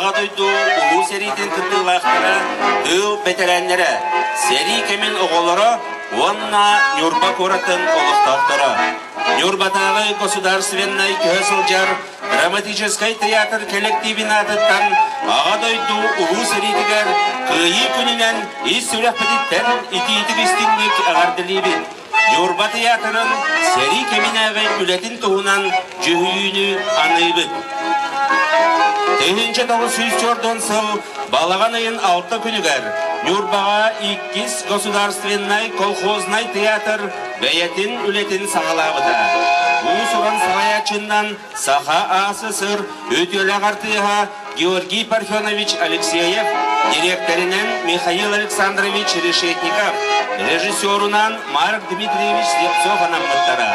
Аҕа дойду Улуу сэриитин кыттыылаахтара, тыыл бэтэрээннэрэ, сэрии кэмин оҕолоро уонна Ньурба куоратын олохтоохторо. Ньурбатааҕы государственнай көһө сылдьар драматическай театр кэлэктиибин аатыттан Аҕа дойду Улуу сэриитигэр Кыайыы күнүнэн ис сүрэхпититтэн итиитик-истиҥник эҕэрдэлиибит! Ньурба тыйаатырын сэрии кэминээҕи үлэтин туһунан дьүһүйүүнү аныыбыт. 1904 сыл балаҕан ыйын алта күнүгэр Ньурбаҕа иккис государственнай колхознай театр бэйэтин үлэтин саҕалаабыта. Уус-уран салайааччыннан Саха АССР үтүөлээх артыыһа Георгий Парфенович Алексеев, дириэктэринэн Михаил Александрович Решетников, режиссерунан Марк Дмитриевич Слепцов анаммыттара.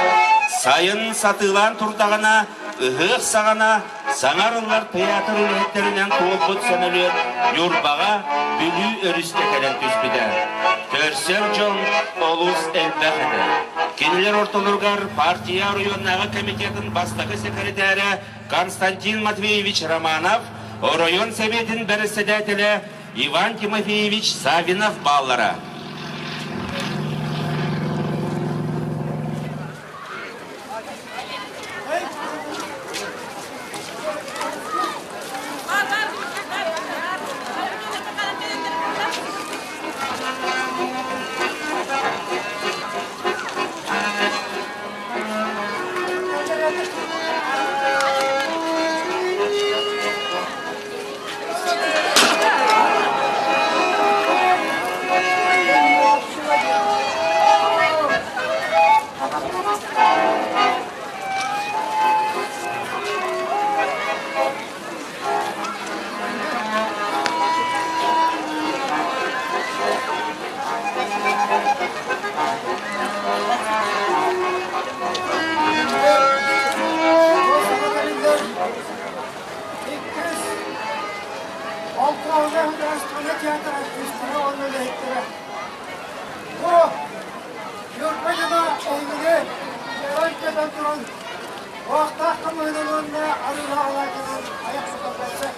Сайын сатыылаан турдаҕына, ыһыах саҕана саҥа арыллар тыйаатыр үлэһиттэринэн туолбут сөмөлүөт Ньурбаҕа Бүлүү өрүскэ кэлэн түспүтэ. Көрсөр дьон олус элбэх этэ. Кинилэр ортолоругар партия оройуоннааҕы комитетын бастакы секретарэ Константин Матвеевич Романов, оройуон Сэбиэтин бэрэссэдээтэлэ Иван Тимофеевич Саввинов бааллара. Иккис Холкуоһуна художественнай театр артыыстара уонна үлэһиттэрэ. Бу Ньурба дьоно эһигини дьаран көтөн туран уохтаах хомуһунан уонна арыылаах алаадьынан айах туталлар.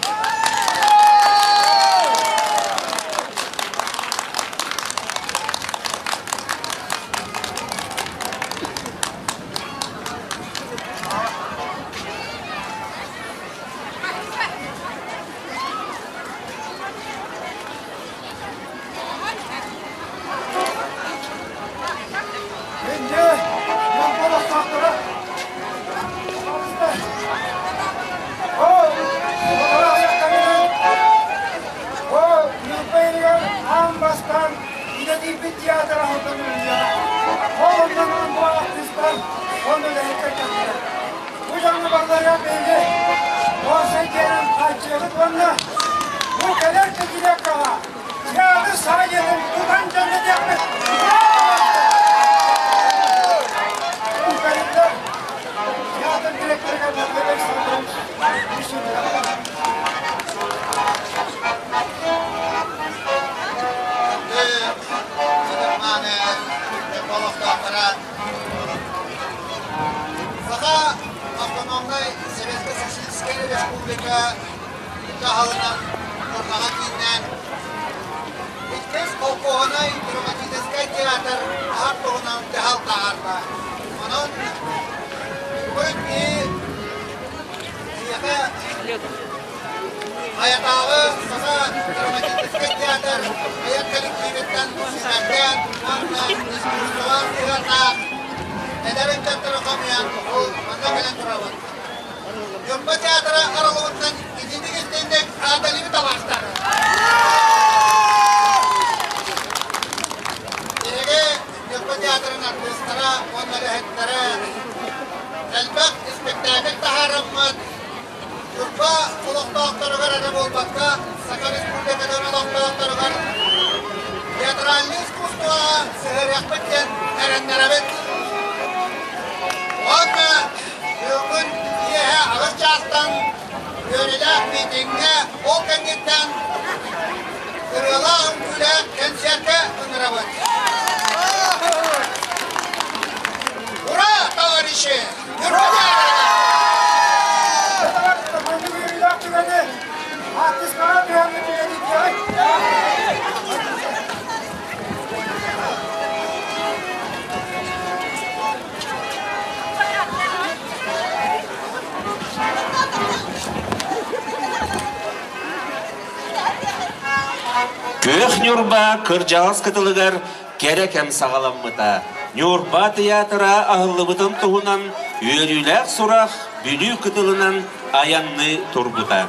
Инде Ньурба олохтоохторо Ол Ньурба иһигэр аан бастаан идэтийбит театр аһыллан үлэлиэҕэ. Ол оннунан бу артыыстар уонна үлэһиттэр кэллилэр. Бу дьоҥҥо барыларыгар биһиги уопсай дьиэнэн хааччыйабыт уонна бу кэлэр пятилеткаҕа театр саҥа дьиэтин тутан дьоннотуохпут. Театр директорыгар Матвей Александрович Саха автономнай Советскай Социалистическай Республика дьаһалынан Ньурбаҕа кииннээн иккис холкуоһунай драматическай театр аһар туһунан дьаһал таһаарда. Онон бүгүн биһиэхэ Хайатааҕы Саха драматическай театр айар коллективиттан сүүмэрдээн уонна искусствоҕа сыһыаннаах эдэр ыччаттары хомуйан бу манна кэлэн турабыт. Ньурба театра арыллыбыттан итинник истиҥник ааталыыбыт алаастар. Биһиги Ньурба театрын артыыстара уонна үлэһиттэрэ элбэх испэктээкил таһаараммыт Ньурба олохтоохторугар эрэ буолбакка, Саха Республикатын олохтоохторугар театральнай искусствоҕа сыһыарыахпыт диэн эрэннэрэбит. Уонна бүгүн киэһэ аҕыс чаастан үөрүүлээх миитиҥҥэ, ол кэнниттэн ырыалаах үҥкүүлээх кэнсиэркэ ыҥырабыт. Ура, товарищи! Ньурба театрыгар! Маннык үөрүүлээх түгэни артыыс Күөх Ньурба кырдьаҕас кытылыгар кэрэ кэм саҕаламмыта. Ньурба тыйаатыра аһыллыбытын туһунан үөрүүлээх сурах Бүлүү кытылынан айанныы турбута.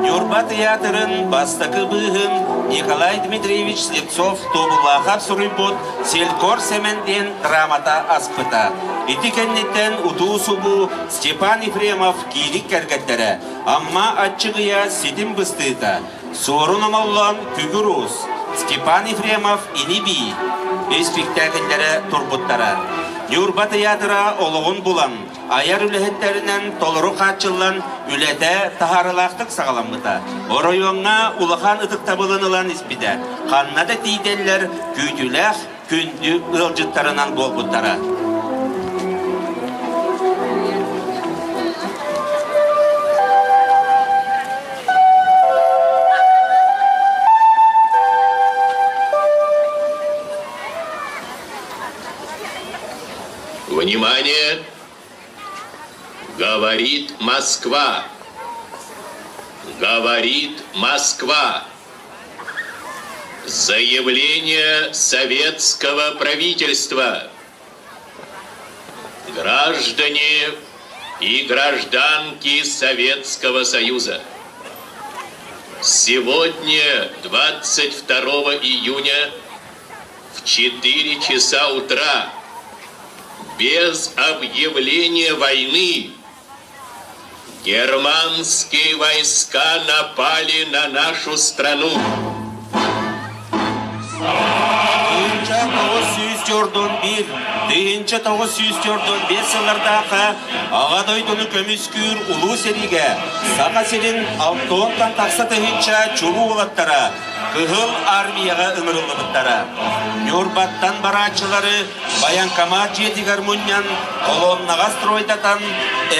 Ньурба тыйаатырын бастакы быыһын Николай Дмитриевич Слепцов Туобулаахап суруйбут «Селькор Сэмэн» диэн драмата аспыта. Ити кэнниттэн утуу-субуу Степан Ефремов киирик кэргэттэрэ Амма Аччыгыйа ситим быстыыта Суорун Омоллоон Күгүр Уус, Степан Ефремов Ини-бии испиктээкиллэрэ турбуттара. Ньурба тыйаатыра олоҕун булан, айар үлэһиттэринэн толору хааччыллан үлэтэ таһаарыылаахтык саҕаламмыта. Оройуоҥҥа улахан ытыктабылын ылан испитэ. Ханна да тиийдэллэр күүтүүлээх күндү ыалдьыттарынан буолбуттара. Внимание! Говорит Москва! Говорит Москва! Заявление советского правительства. Граждане и гражданки Советского Союза. Сегодня, 22 июня, в 4 часа утра, без объявления войны, Германские войска напали на нашу страну. 1901, 1904 сыллардаахха Аҕа дойдуну көмүскүүр улуу сэриигэ Саха сирин алтыттан тахса тыһыынча чулуу уолаттара Кыһыл Армияҕа ыҥырыллыбыттара. Ньурбаттан барааччылары Байаҥкамаат дьиэтигэр мунньан, колоннаҕа стройдатан,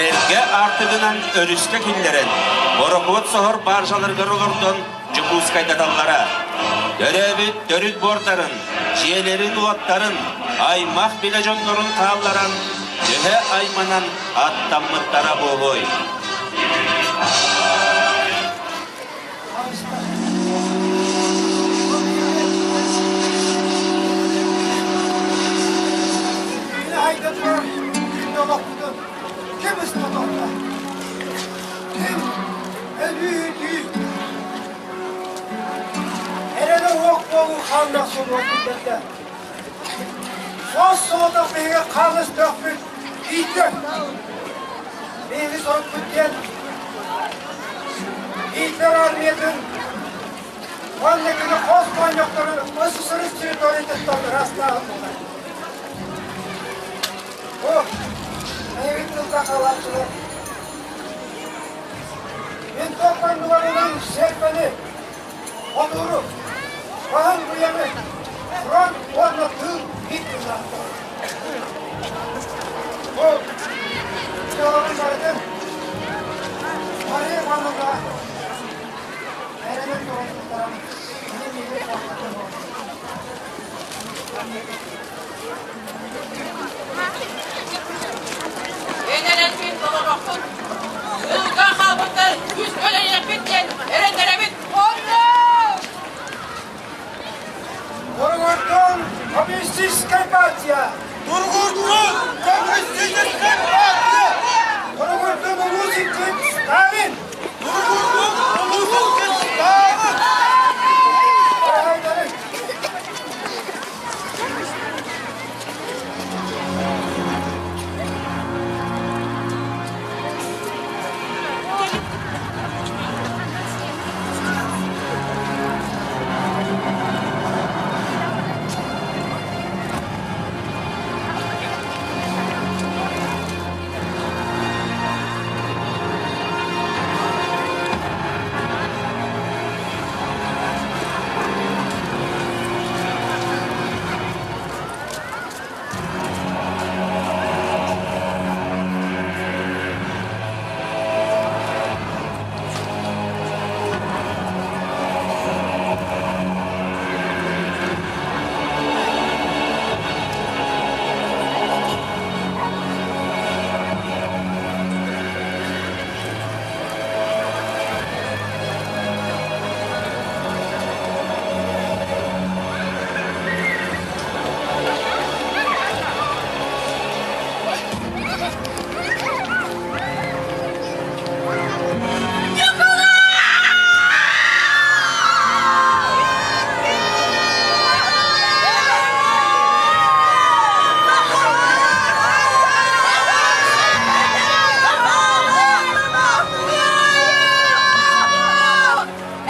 эргэ аартыгынан өрүскэ киллэрэн, борокуот соһор баржаларыгар олордон Дьокуускайдаталлара. Төрөөбүт төрүт буордарын, дьиэлэрин-уоттарын, аймах билэ дьоннорун хаалларан, төһө айманан аттаммыттара буолуой? Ким ыстатохто? Ким өлүү Эрэнэ уох буолуу хааннах суруо киллэрдэ. Сос соҕотох биһиги хаалыс төхпүт иитэ. Биһиги сорукпут диэн Гитлер армиятын уонна кини хос моонньохторун СССР территориятыттан ыраастааһын буолар. Бу эһиги тылга хаалааччылар Винтовкан дуларынан серпени, хотууру, баһын быйаны, фронт уонна тыыл биир тыллаахтар. Бу дьыалабын барытын Мария Ивановна эрэнэн туран туттаран, кини миигин куоппатын Энэлэрбит олорохпут, ыалга хаалбыттар үс өлөйүөхпүт диэн эрэннэрэбит. Онно! Тургутун Коммунистическая партия! Тургутун Коммунистическая партия! Тургутун Улуу Сталин! Тургутун Улуу Сталин!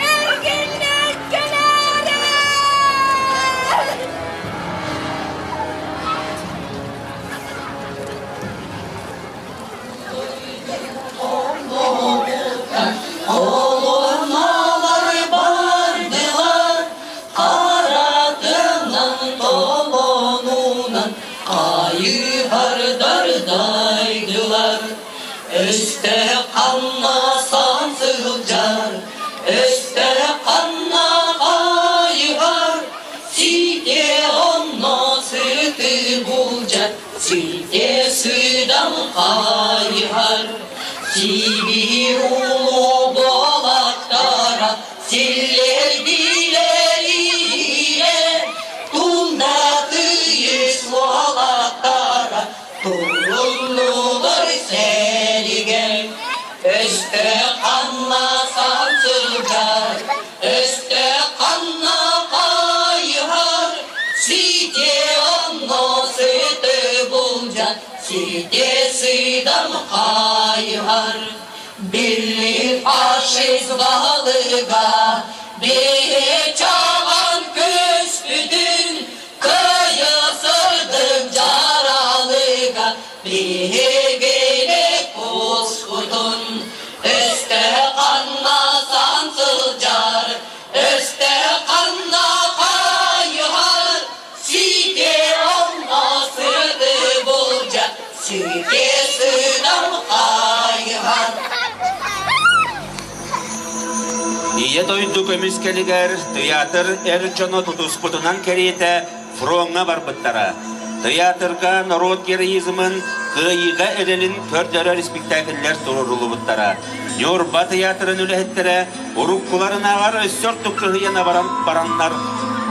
Эргиллэн кэлээрэй! Олонолор бардылар, харатынан толонунан хайыһардар дайдылар. Өстөөх ханна сан сылдьар, өстөөх ханна хайыһар, сите онно сыты булдьар, сите сыдам хайыһар. Сибиир улуу буолаттара силлэрдилэр иһиэ, тундатыйыс уолаттара Туруннулар сэригэ, өстөөх ханна сан сылдьар, өстөөх ханна хайыһар, сите онно сыты булдьан, сите сыдам хайыһар. Били фашист балыга, биһи чаҕан көспүтүн, Кыйа сырдык дьаралыга биһигини кускутун, өстө ханна сан сылдьар, өстө ханна хайыһар, сике онно сыты булдьа, сике сыдам хайыһар. Ийэ дойду көмүскэлигэр тыйаатыр эр дьоно тутуспутунан кэриэтэ фроҥҥа барбыттара. Тыйаатырга норуот героизмын кыайыыга эрэлин көрдөрөр испиктээкиллэр туруоруллубуттара. Ньурба тыйаатырын үлэһиттэрэ уруккуларынааҕар өссө ордук кыһыйан абаран бараннар,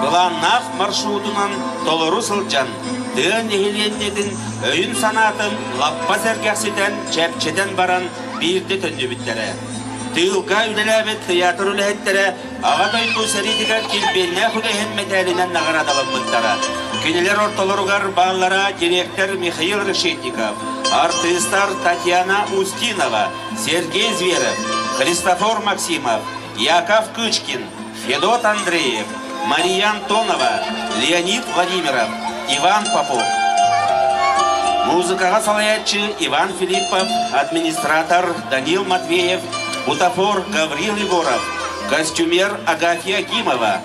былааннаах маршрутунан толору сылдьан, тыа нэһилиэнньэтин өйүн-санаатын лаппа сэргэхситэн, чэпчэтэн баран биирдэ төннүбүттэрэ. Тыылга үлэлээбит тыйаатыр үлэһиттэрэ Аҕа дойду сэриитигэр килбиэннээх үлэһин мэтээлинэн наҕараадаламмыттара. Кинилэр ортолоругар бааллара директор Михаил Решетников, артыыстар Татьяна Устинова, Сергей Зверев, Христофор Максимов, Яков Кычкин, Федот Андреев, Мария Антонова, Леонид Владимиров, Иван Попов. Музыкаҕа салайааччы Иван Филиппов, администратор Данил Матвеев, бутафор Гаврил Егоров, костюмер Агафья Акимова,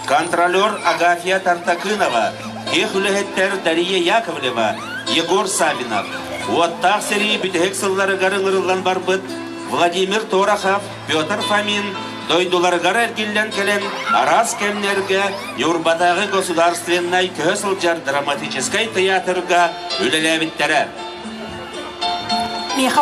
контролер Агафья Тартакынова, тех үлэһиттэр Дария Яковлева, Егор Савинов, уоттаах сэрии бүтэһик сылларыгар ыҥырыллан барбыт Владимир Торохов, Петр Фомин дойдуларыгар эргиллэн кэлэн араас кэмнэргэ Ньурбатааҕы государственнай көһө сылдьар драматическай тыйаатырга үлэлээбиттэрэ. Миэхэ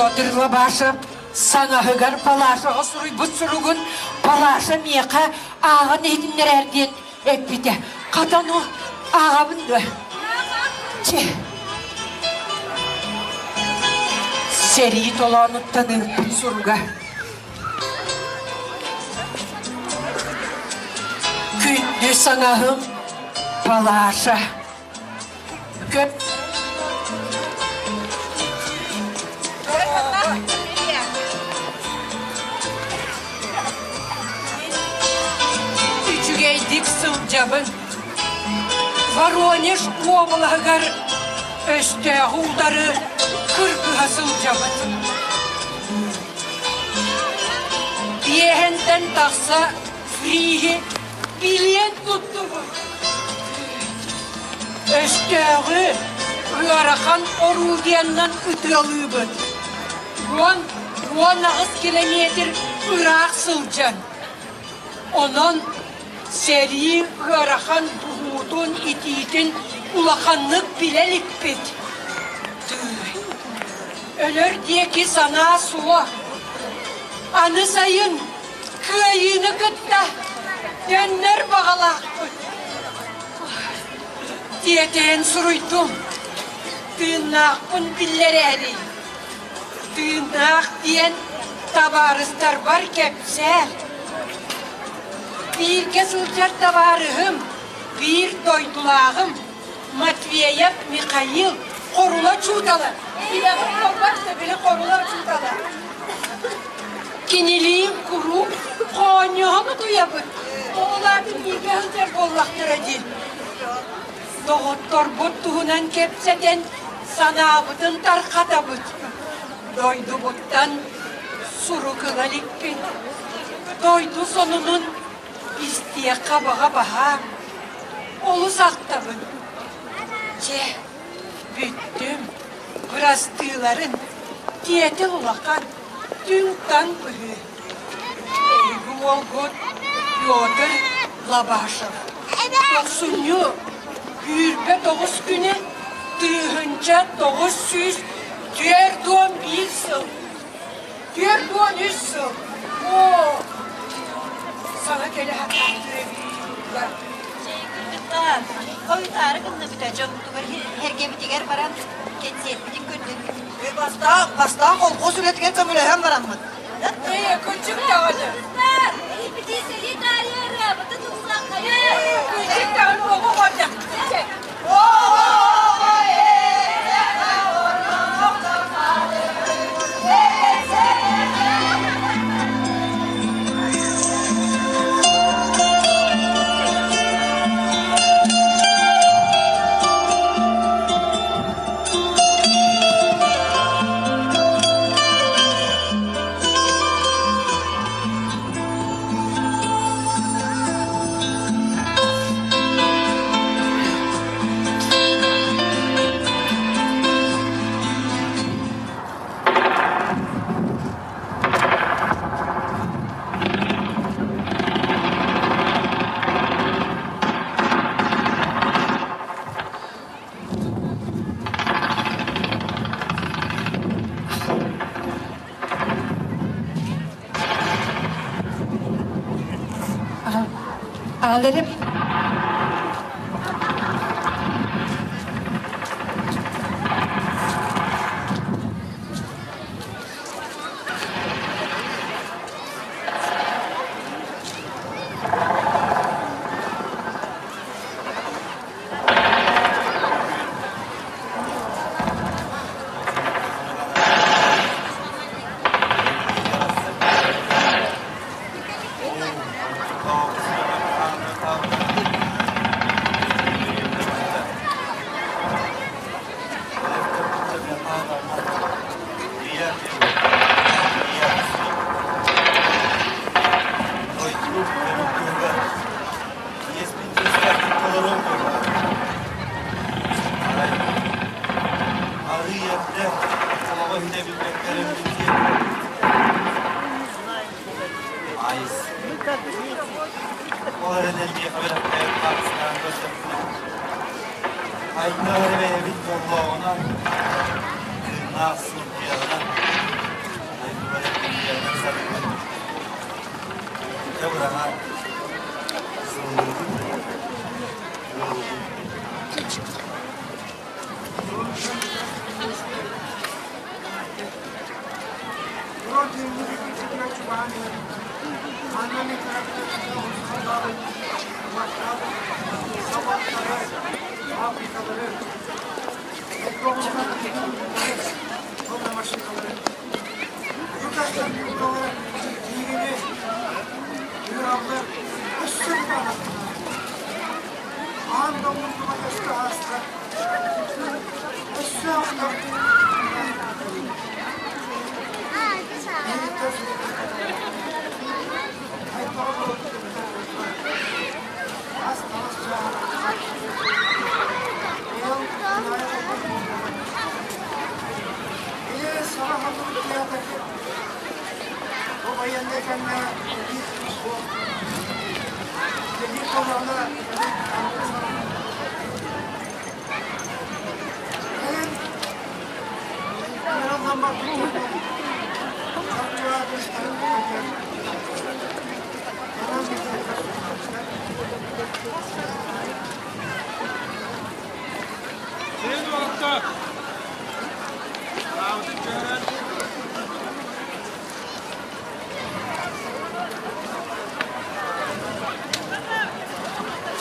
Петр Лобашев саҥаһыгар Палашаҕа суруйбут суругун Палаша миэхэ ааҕан иһитиннэрээр диэн эппитэ. Хата ону ааҕабын дуо? Чэ. Сэрии толоонуттан ыыппыт суруга. Күндү саҥаһым Палаша. Көп Үчүгэйдик сылдьабын. Воронеж уобалаһыгар өстөөҕү утары кыргыһа сылдьабыт. Биэһэнтэн тахса фриһи билиэн туттубут. Өстөөҕү ыарахан орудиеннан ытыалыыбыт. 10-18 километр ыраах сылдьан. Онон сэрии ыарахан буһуутун, итиитин улаханнык билэ иликпит. Өлөр диэки санаа суох. Аны сайын Кыайыыны кытта төннөр баҕалаахпыт. Тиэтэйэн суруйдум. Тыыннаахпын биллэрээри. Тыыннаах диэн табаарыстарбар кэпсээ. Бииргэ сылдьар табаарыһым, биир дойдулааҕым Матвеев Михаил Хорула учуутала. Билэҕит буолбат да били Хорула учуутала. Кинилиин куруук хоонньоһон утуйабыт. Оҕолоотун бииргэ сылдьар буоллахтара дии. Доҕотторбут туһунан кэпсэтэн санаабытын тархатабыт. Дойдубуттан сурук ыла иликпин. Дойду сонунун истиэххэ баҕа баһаам. Олус ахтабын. Дьэ, бүттүм. Бырастыыларын, тиэтэл улахан, түҥ-таҥ быһыы. Эһиги уолгут Петр Лобашев. Тохсунньу 29 күнэ 1941 сыл. 43 сыл. Оо, саҥа кэлэ сатаахтыыр эбит. Хойутаары гынныбыта дьоммутугар эргэбитигэр баран кэнсиэрпитин көрдөрбүт. Бастаан, бастаан колхоз үлэтигэр көмөлөһөн бараммыт. Ээ, кырдьык даҕаны. Эһиппитин сэрии таарыйара, быты тупсаххайа. Кырдьык даҕаны оҕо оҕо Аҕаларым Айна эрэ бэйэбит буоллаҕына, тыыннаах сылдьыаҕына.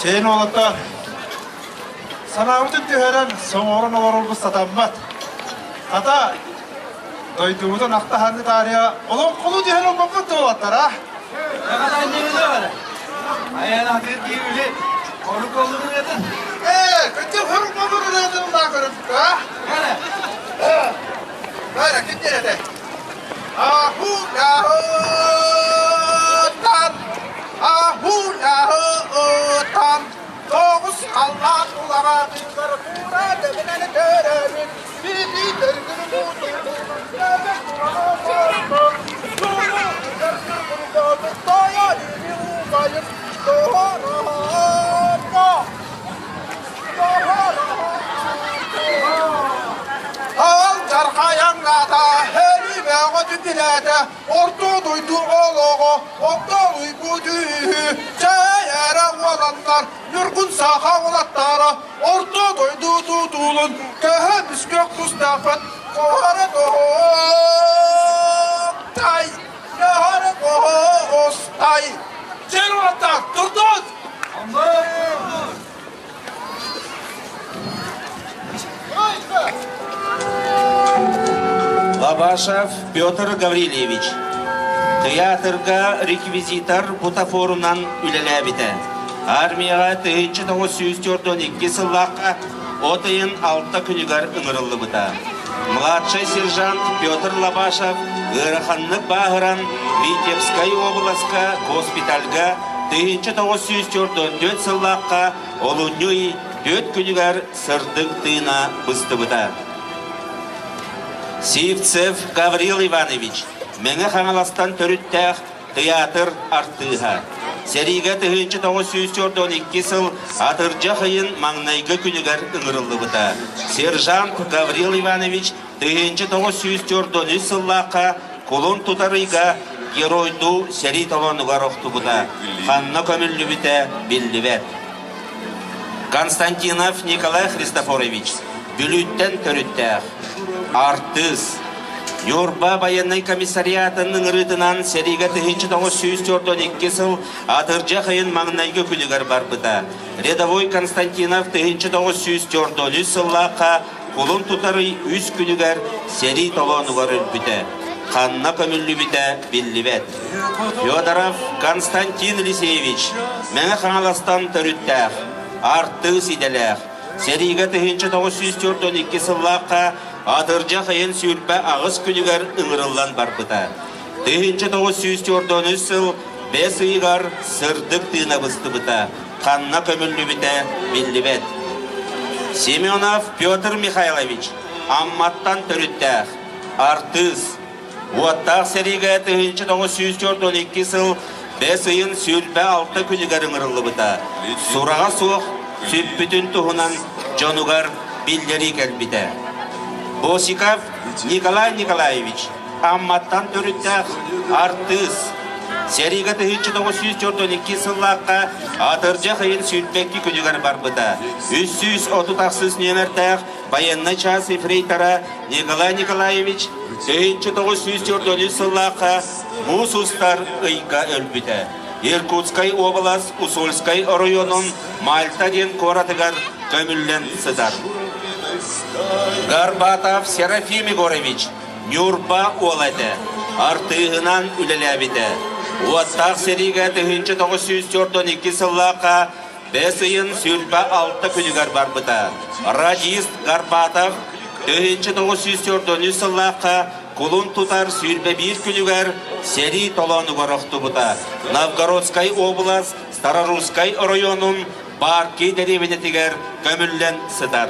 Чэйин уолаттар, санаабытын түһэрэн, соҥоорон олорорбут сатаммат. Хата, дойдубутун ахтаһанны таарыйа олоҥхолуу түһэн ылбаппыт да уолаттар, а? Ээ, көтөр хорук болур ырыатын маа көрөбүт, а? Бара, ким диэн Аху-яху-тан, аху-яху-тан, тоҕус халлаан улаҕатыгар куура дэбинэн көрөбүн, били төргүн Алдьархайаҥнаата, һэлиибэҕэ түтүлээтэ, орто дойду олоҕо, оттолуйбу түүһү, чэй эрэ уоланнар, ньургун саха уолаттара, орто дойду тутулун, көһө бүскөх тустаахпыт, куһары куһутай, көһөрү куһустай. Чэр уолаттар, турдуҥ! Лобашев Петр Гаврильевич тыйаатырга реквизитор бутафорунан үлэлээбитэ. Армияҕа 1942 сыллаахха от ыйын алта күнүгэр ыҥырыллыбыта. Младшай сержант Петр Лобашев ыараханнык бааһыран Витебскай уобаласка госпитальга 1944 сыллаахха олунньу ый түөрт күнүгэр сырдык тыына быстыбыта. Сивцев Гаврил Иванович Мэҥэ Хаҥаластан төрүттээх тыйаатыр артыыһа. Сэриигэ 1942 сыл атырдьах ыйын маҥнайгы күнүгэр ыҥырыллыбыта. Сержант Гаврил Иванович 1943 сыллаахха кулун тутар ыйга геройдуу сэрии толоонугар охтубута, ханна көмүллүбүтэ биллибэт. Константинов Николай Христофорович Бүлүүттэн төрүттээх, артыыс, Ньурба байыаннай комиссариатын ыҥырыытынан сэриигэ 1942 сыл атырдьах ыйын маҥнайгы күнүгэр барбыта. Рядовой Константинов 1943 сыллаахха кулун тутар ый үс күнүгэр сэрии толоонугар өлбүтэ. Ханна көмүллүбүтэ биллибэт. Федоров Константин Елисеевич Мэҥэ Хаҥаластан төрүттээх, артыыс идэлээх, сэриигэ 1942 сыллаахха атырдьах ыйын 28 күнүгэр ыҥырыллан барбыта. 1943 сыл бэс ыйыгар сырдык тыына быстыбыта, ханна көмүллүбүтэ биллибэт. Семенов Петр Михайлович Амматтан төрүттээх, артыыс, уоттаах сэриигэ 1942 сыл бэс ыйын 26 күнүгэр ыҥырыллыбыта. Сураҕа суох сүппүтүн туһунан дьонугар биллэрии кэлбитэ. Босиков Николай Николаевич Амматтан төрүттээх артыыс. Сэриигэ 1942 сыллаахха атырдьах ыйын 22 күнүгэр барбыта. 336 нүөмэрдээх байыаннай чаас ефрейтора Николай Николаевич 1943 сыллаахха муус устар ыйга өлбүтэ. Иркутскай уобалас Усольскай оройуонун Мальта диэн куоратыгар көмүллэн сытар. Горбатов Серафим Егорович Ньурба уола этэ. Артыыһынан үлэлээбитэ. Уоттаах сэриигэ 1942 сыллаахха бэс ыйын 26 күнүгэр барбыта. Радист Горбатов 1943 сыллаахха кулун тутар 21 күнүгэр сэрии толоонугар охтубута. Новгородскай область Старорусскай оройуонун Барки дэриэбинэтигэр көмүллэн сытар.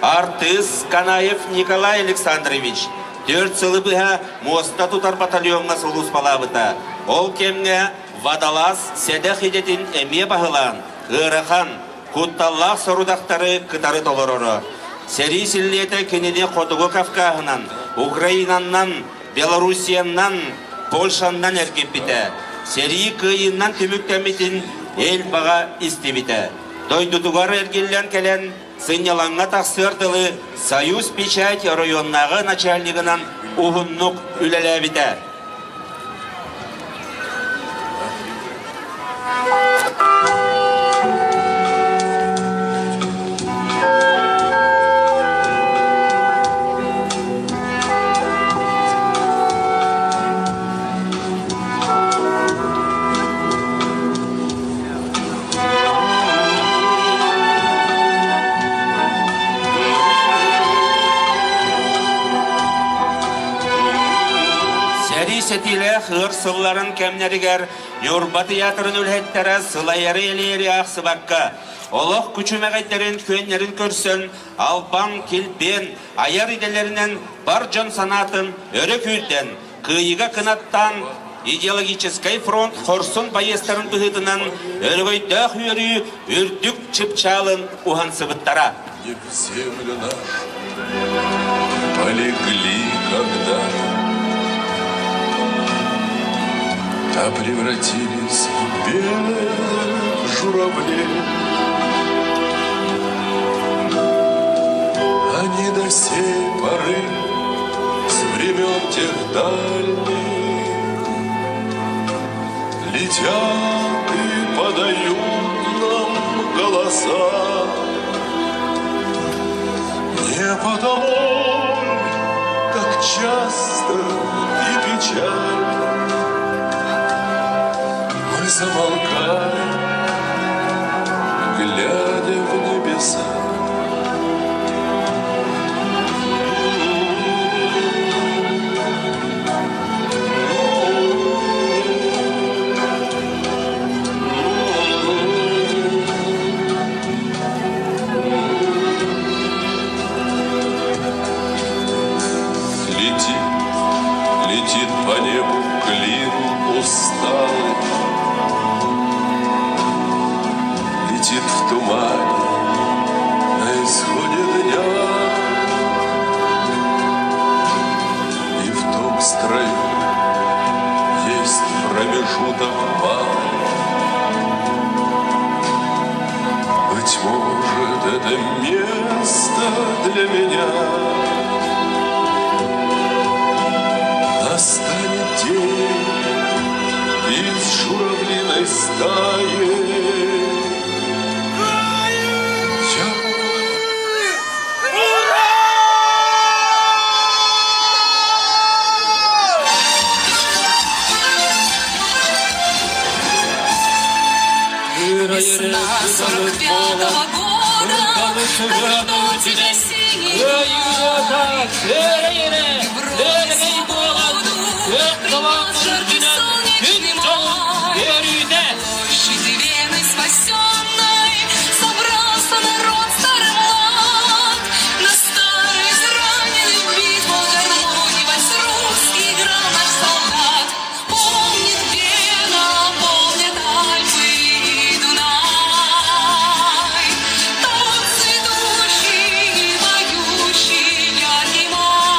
Артыыс Канаев Николай Александрович 4 сылы быһа муоста тутар батальоҥҥа сулууспалаабыта. Ол кэмҥэ водолаз сэдэх идэтин эмиэ баһылаан, ыарахан, кутталлаах сорудахтары кытары толороро. Сэрии силлиэтэ кинини Хотугу Кавкаһынан, Украинаннан, Белоруссиянан, Польшаннан эргиппитэ. Сэрии кыайыынан түмүктэммитин эл баҕа истибитэ. Дойдутугар эргиллэн кэлэн, сынньалаҥҥа тахсыар дылы Союз печать оройуоннааҕы начальнигынан уһуннук үлэлээбитэ. Сэрии сэтиилээх ыар сылларын кэмнэригэр Ньурба тыйаатырын үлэһиттэрэ сылайары-элэйэри аахсыбакка, олох күчүмэҕэйдэрин күөннэрин көрсөн, албан, килбиэн, айар идэлэринэн бар дьон санаатын өрө күүрдэн, кыайыыга кынаттаан, идеологическай фронт хорсун байыастарын быһыытынан өрөгөйдөөх үөрүү үрдүк чыпчаалын уһансыбыттара. В землю нашу полегли когда-то, а превратились в белых журавлей. Они до сей поры с времен тех дальних Летят и подают нам голоса. Не потому, так часто и печально Мы замолкаем, глядя в небеса. Летит, летит по небу клин усталый, Летит в тумане на исходе дня. И в том строю есть промежуток малый. Быть может, это место для меня. Настанет день из журавлиной стаи. Я Весна 45-го года, когда тебя синий принес жаркий солнечный май. Площади Вены спасенной собрался народ старый млад. На старой израненной битву гармонии вальс русский играл наш солдат. Помнит Вена, помнит Альпы и Дунай. Тот цветущий и поющий яркий май.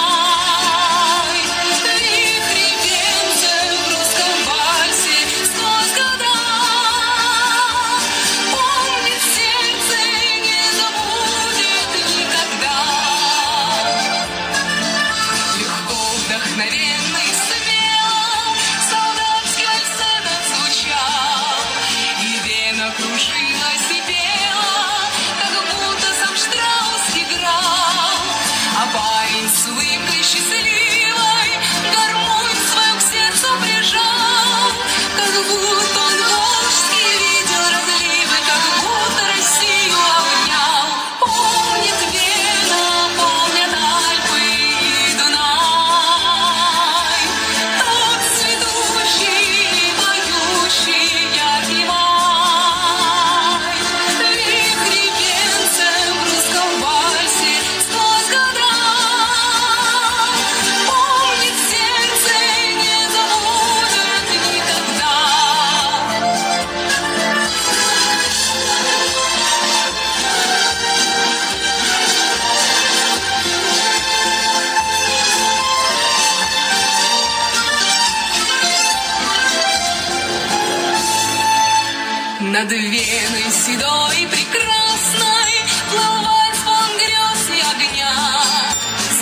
Над Веной седой и прекрасной Плыл вальс полон грез и огня.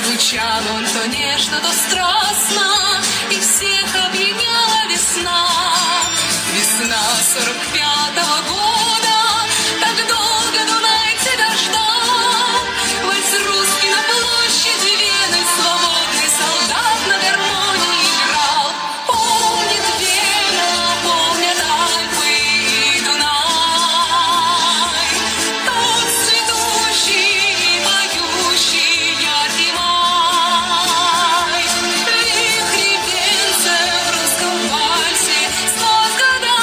Звучал он то нежно, то страстно, И всех объединяла весна. Весна 45-го года Так долго Дунай тебя ждал. Вальс русский на площади Вены Свободный солдат на гармонии играл. Помнит Вена, помнят Альпы и Дунай. Тот цветущий и поющий яркий май. Вихри венца в русском вальсе сквозь года.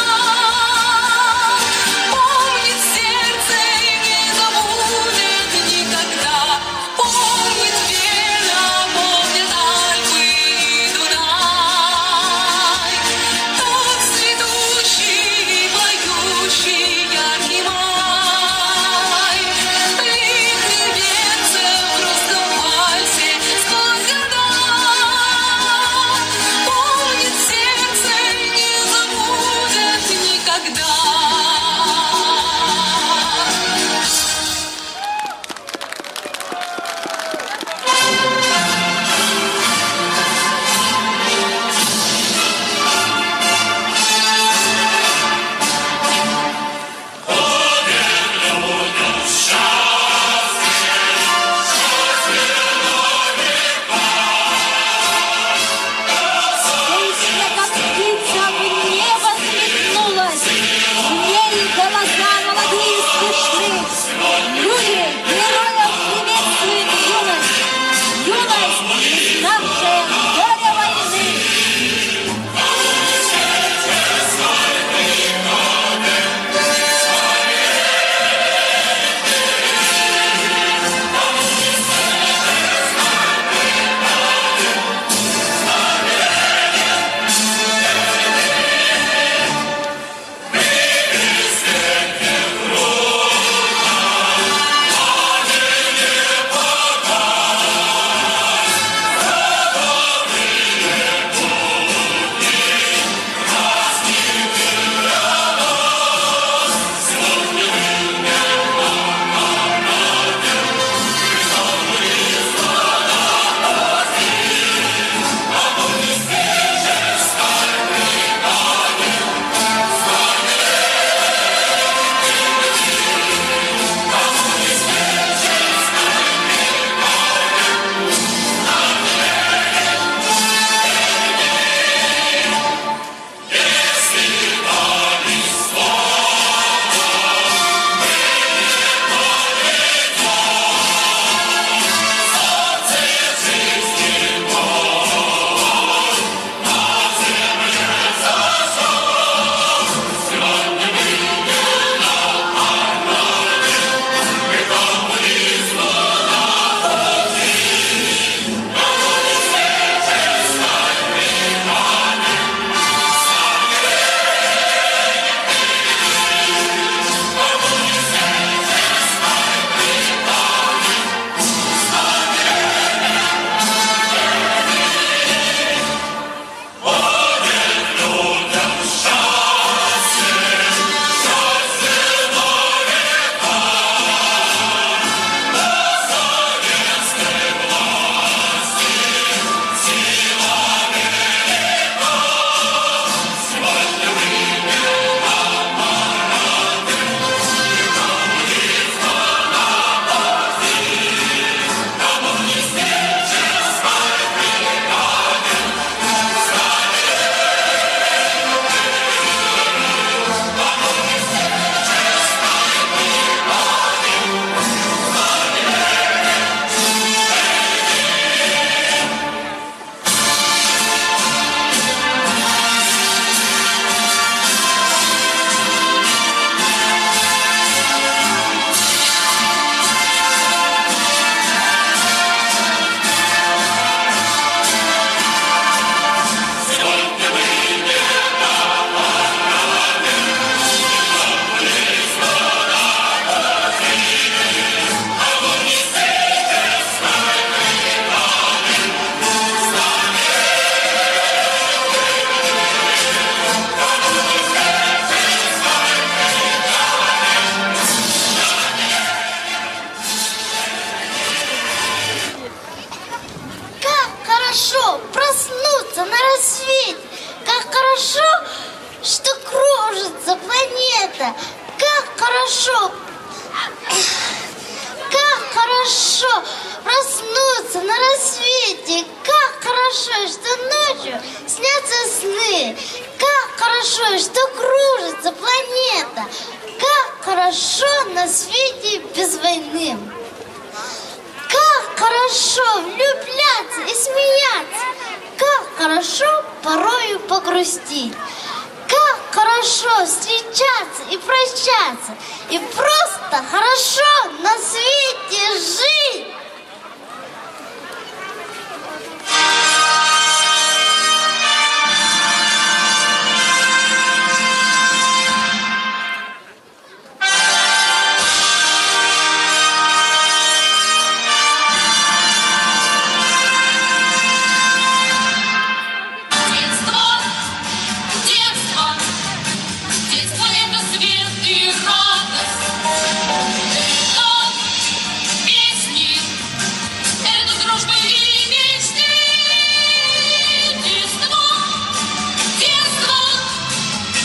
свете, как хорошо, что ночью снятся сны, как хорошо, что кружится планета, как хорошо на свете без войны. Как хорошо влюбляться и смеяться, как хорошо порою погрустить, как хорошо встречаться и прощаться, и просто хорошо на свете жить. Детство, детство, детство это свет и радость. Это песни, это дружба и мечты. Детство, детство,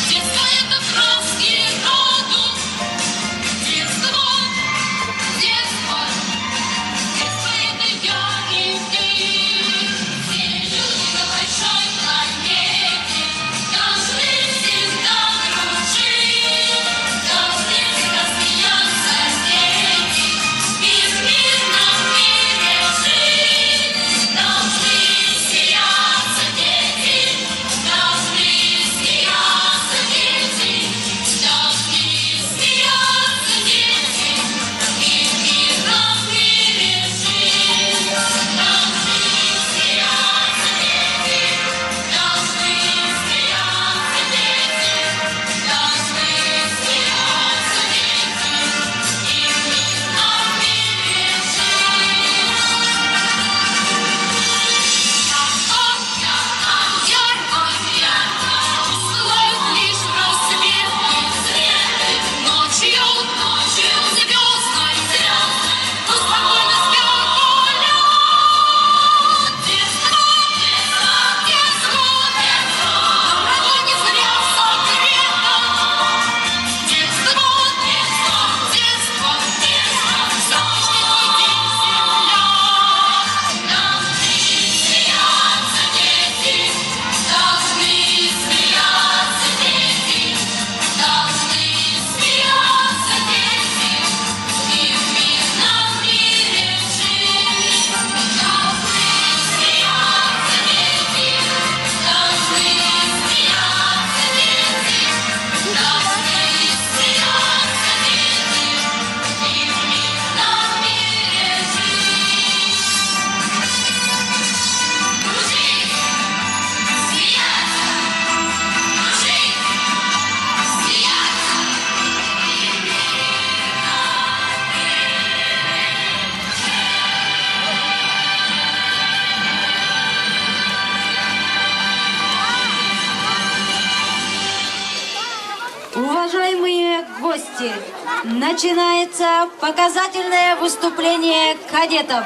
детство это краски радуг. Детство, детство, детство это я и ты. Все люди на большой планете должны всегда дружить, должны всегда смеяться дети и в мирном мире жить. Должны смеяться дети, должны смеяться дети, должны смеяться дети и в мирном мире жить. Должны смеяться дети, должны смеяться дети, должны смеяться дети и в мирном мире жить. Ярко, ярко, пусть лишь рассветы, ночью, ночью звездной, пусть спокойно спят поля. Детство, детство, детство, детство, доброта не зря согрета. Детство, детство, детство, детство, завтрашний твой день земля. Должны смеяться дети, должны смеяться дети, должны смеяться дети и в мирном мире жить. Должны смеяться дети, должны смеяться дети, должны смеяться дети и в мирном мире жить. Дружить, смеяться, дружить, смеяться и в мирном мире Уважаемые гости, начинается показательное выступление кадетов.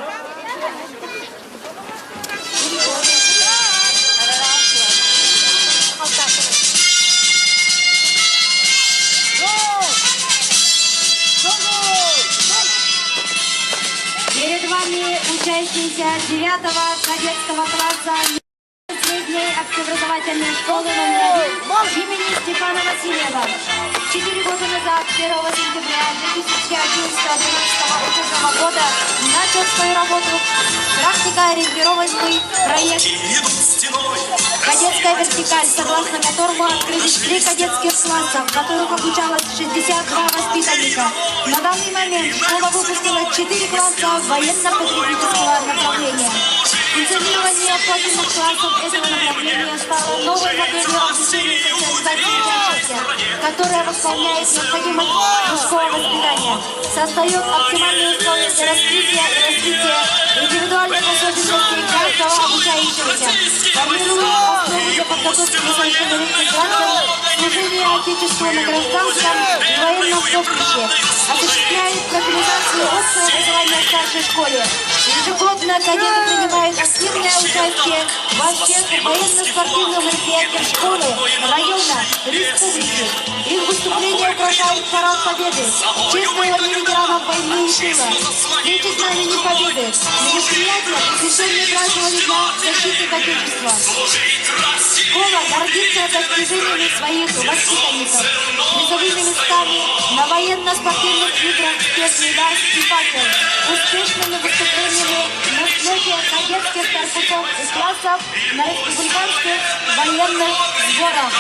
Перед вами учащиеся 9 кадетского класса средней общеобразовательной школы номер 1 имени Степана Васильева. 4 года назад, 1 сентября 2011-2012 учебного года, начал свою работу практикоориентированный проект «Кадетская вертикаль», согласно которому открылись три кадетских класса, в которых обучалось 62 воспитанника. На данный момент школа выпустила 4 класса военно-патриотического направления. Функционирование профильных классов этого направления стало новой моделью обучения и социализации учащихся, которая восполняет необходимость мужского воспитания, создает оптимальные условия для раскрытия и развития индивидуальных особенностей каждого обучающегося, формирует основу для подготовки несовершеннолетних граждан служения Отечеству на гражданском и военном поприще, осуществляет профилизацию общего образования в старшей школе. Ежегодно Дружина кадетов принимает активное участие во всех военно-спортивных мероприятиях школы, района, республики. Их выступления украшают парад Победы, чествование ветеранов войны и тыла, встречи Знамени Победы, мероприятия, посвященные празднованию Дня защитника Отечества. Школа гордится достижениями своих воспитанников, призовыми местами на военно-спортивных играх «Спецмедарс» и «Факел», успешными выступлениями на слете кадетских корпусов и классов на республиканских военных сборах.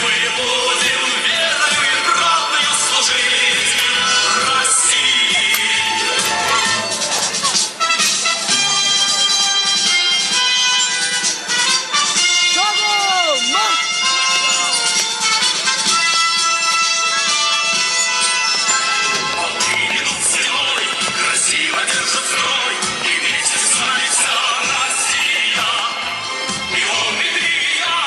Мы будем верою и правдою служить России. Красиво держит строй, и вместе с нами вся Россия. И он, и ты, и я,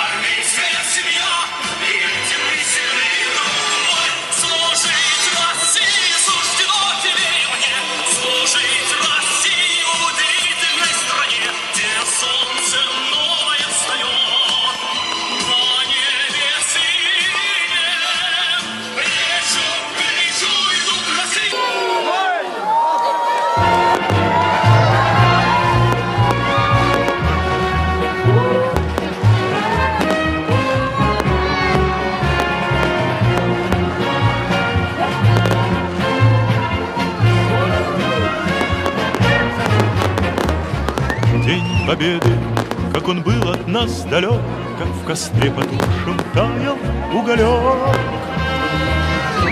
армейская семья, и этим мы сильны, друг мой. Служить России суждено тебе и мне, служить России в удивительной стране, где солнце новое встает на небе синем. Плечом к плечу идут Россия. День Победы, как он был от нас далек, Как в костре потухшем таял уголек.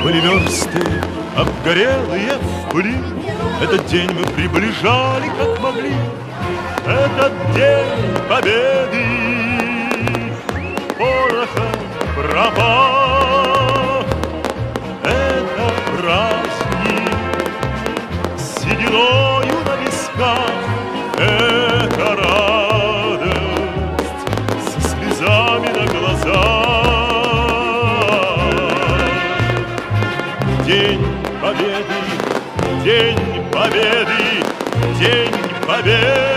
Были версты, обгорелые в пыли, Этот день мы приближали, как могли. Этот день Победы порохом пропах. Это праздник с сединою на висках, Это радость со слезами на глазах. День Победы, День Победы, День Победы!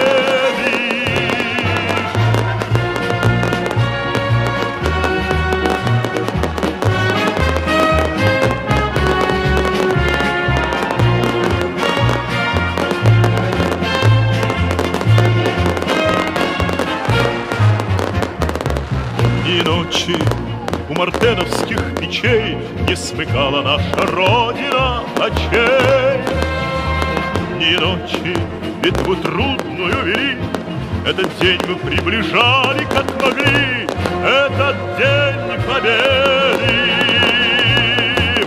Дни и ночи у мартеновских печей Не смыкала наша Родина очей. Дни и ночи битву трудную вели, Этот день мы приближали, как могли, Этот день победы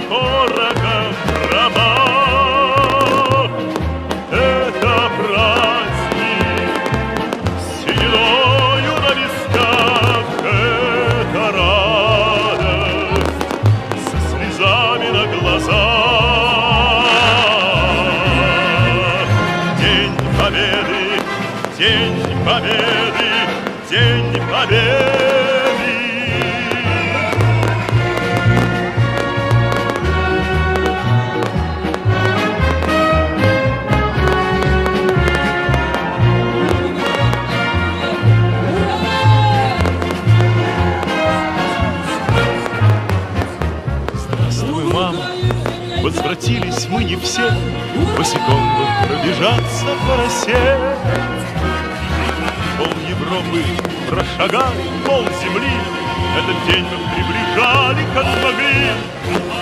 порохом пропах. Это праздник с сединою на висках, Это радость со слезами на глазах. День Победы, День Победы, День Победы! Здравствуй, мама, возвратились мы не все, Босиком бы пробежаться по росе. Пол Европы прошагали, пол земли, Этот день мы приближали, как могли,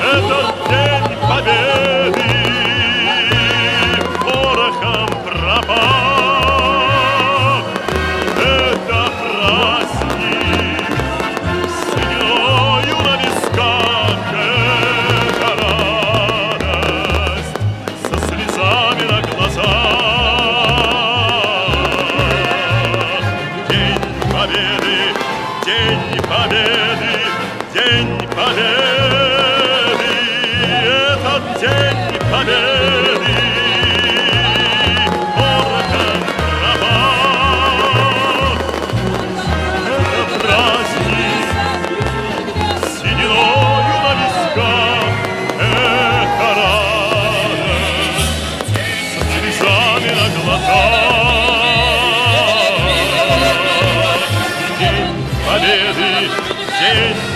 Этот день победы порохом пропах. Это праздник с сединою на висках, Это радость со слезами на глазах. День Победы, День Победы, День Победы, этот день Победы, день.